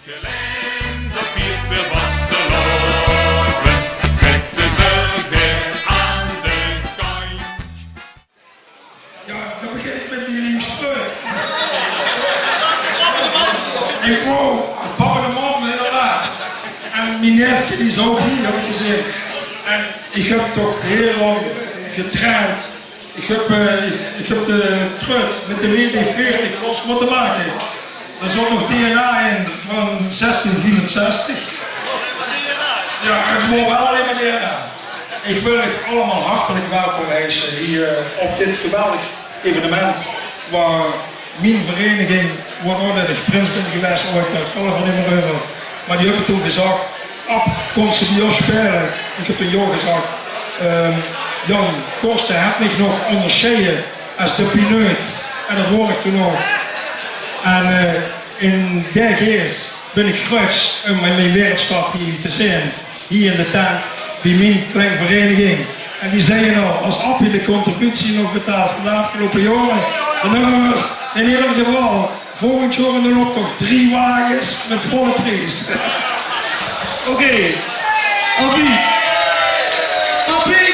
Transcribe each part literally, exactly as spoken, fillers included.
Gelinde viert weer vastelaovend, zitte ze weer aan de kantj. Jao, dan begin ich mit die lief spreuk. Ich wou, papa de man, inderdaad. En mien neefke, dae is ouch hie, höb ich gezeen. En ich höb toch hiel lang getraind. Ich höb, eh, ich höb de trut mit de W D veertig los mótte make. Dao zat nog D N A in van zestien viefenzestig. Jao, 't waor waal allein mer D N A. Ich wil uch allemaol hartelik welkom heite hie op dit geweldig evenement, wao mien vereiniging, wao ich ouch prins bin gewaes, oh, ich vertèl 't neet mie euver. Mer die höbbe toen gezag: "Ab, kóms se bie ós speule?" Ich höb toen jao gezag. Ehm, Jan Korsten haet mich nog óngersjeje es de pineut. En det waor ich toen ouch. En, eh, in dae geis bin ich gruuts óm mien, mien wereldstad hie te zeen. Hie in de tent, bie mien klein vereiniging. En die zagte al, es Appie de contributie nog betaalt van de aafgeloupe jaore, dan höbbe v'r in eder geval volgend jaor in d'n optoch drie wages mit volle pries. Oké. Appie. Appie.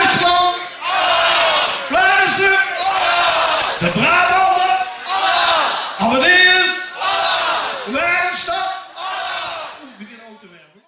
Estland. Vlaardisse. De Brabander. Amadeus. De Wagenstad. Oeh, begin oud te waere.